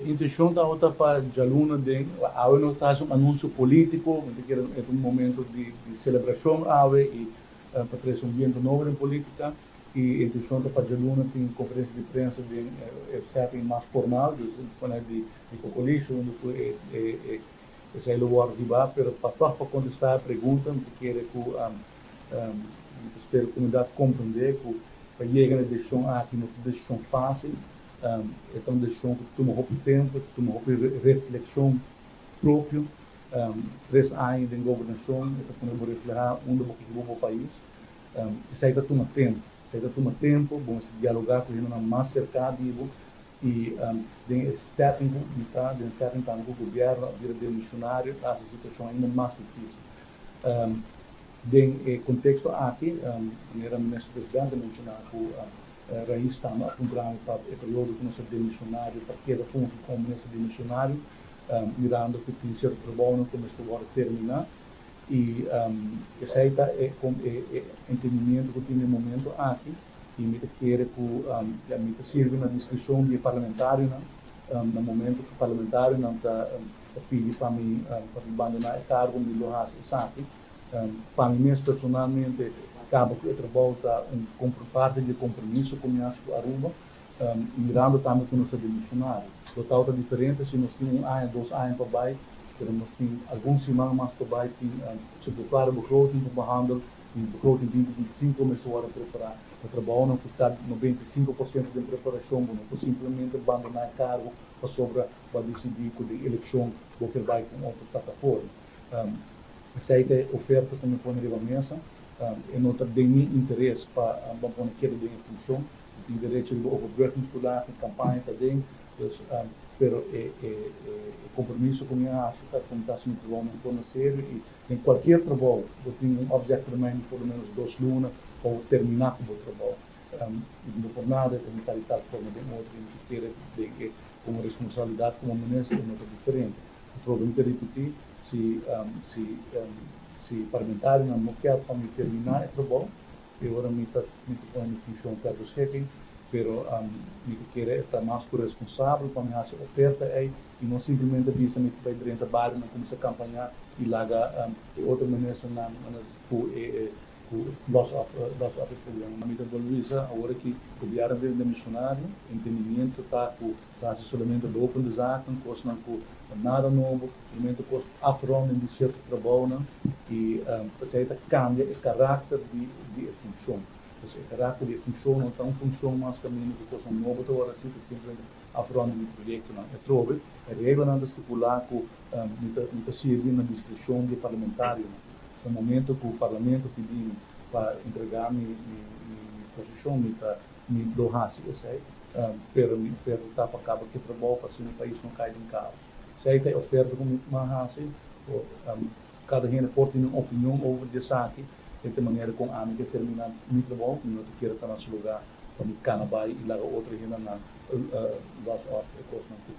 Intencion ta pa djaluna den awe nos hasi un anunsio polítiko, mi ke e un momento di selebrashon awe i pa trese un biento nobo den polítika i intencion ta pa djaluna tin konferensia di prensa den setting mas formal, dus vanuit di coalitie unda ku e esei lo wòrdu hibá, pero pa tòg pa kontestá e pregunta, mi ta kere ku mi ta spera komunidat komprendé ku pa yega na e desishon aki no ta un desishon fásil. E ta un desishon ku ta tuma hopi tempu, ta tuma hopi reflekshon propio. 3 aña den gobernashon, e ta pone bo reflehá unda bo ke hiba bo pais. Esei ta tuma tempu. Esei ta tuma tempu, bo mester dialogá ku hendenan mas serka di bo i den e setting ku mi ta, den setting tambe ku gobièrnu a bira demishonario, ta hasi e situashon ainda mas difísil. Den e konteksto aki, manera minister presidente a menshoná ku Raiz tambe a puntra mi pa e periodo ku nos ta demishonario pa keda fungi komo minister demishonario, mirando ku tin sierto trabounan ku mester wòrdu terminá i esei ta e entendimiento ku tin den momento aki i mi ta kere ku ya mi ta sirbi na diskreshon di e parlamentarionan na momento ku parlamentarionan ta pidi pa mi bandoná e kargo, mi lo hasi esaki. Pa mi mes personalmente, kaba ku e trabou ta un parti di kompromiso ku mi hasi ku Aruba, mirando tambe ku nos ta demishonario. Lo ta diferente si nos tin un aña, 2 aña pa bai, pero nos tin algun siman mas pa bai, tin suppletoire begroting pa behandel, i begroting 2025 mester wòrdu prepará. E trabounan ku ta 95% di preparashon, bo no por simplemente bandoná e kargo pasobra bo a disidí ku den elekshon bo ke bai ku otro plataforma. Esei ta e oferta ku mi a pone riba mesa. E no ta den mi interes pa pone keda den funshon. Mi tin derecho riba overbruggingstoelage, kampaña ta den, dus, pero e kompromiso ku mi a hasi ta ku mi ta hasi mi trabou den forma serio i den kualke trabou bo tin un opzegtermijn di por lo menos 2 luna pa terminá ku bo trabou. No por nada ta di tal forma den otro i mi kere den e komo responsabilidat komo minister no ta diferente. Atrobe mi ta ripití, si parlamentarionan no ke pa mi terminá e trabou, e ora mi ta pone mi funshon ter beschikking, pero mi ta kere ta mas ku responsabel pa mi hasi oferta ei i no simplemente bisa mi ta bai drenta barionan kuminsá kampañá i laga e otro ministernan ku e ku los op e problema. Mi ta bolbe bisa awor ku gobièrnu demishonario, entendimiento ta ku ta hasi solamente lopende zaken, kosnan ku nada nobo, solamente kos afronding di sierto trabounan i esei ta kambia e karakter di e funshon. Dus e karakter di e funshon no ta un funshon mas kaminda ku kosnan nobo ta wòrdu hasi, simplemente afronding di proyektonan. Atrobe, e reglanan ta stipulá ku mi ta sirbi na diskreshon di parlamentarionan. Na momento ku parlamento pidi mi pa entregá mi posishon, mi lo hasi esei, pero mi oferta ta pa kaba ku e trabou pa asina e pais no kai den kaos. Esei ta e oferta ku mi a hasi, kada hende por tin un opinion over di esaki, di manera ku ami ke terminá mi trabou, mi no ke ta na su lugá pa mi kana bai i laga otro hendenan los op e kosnan ku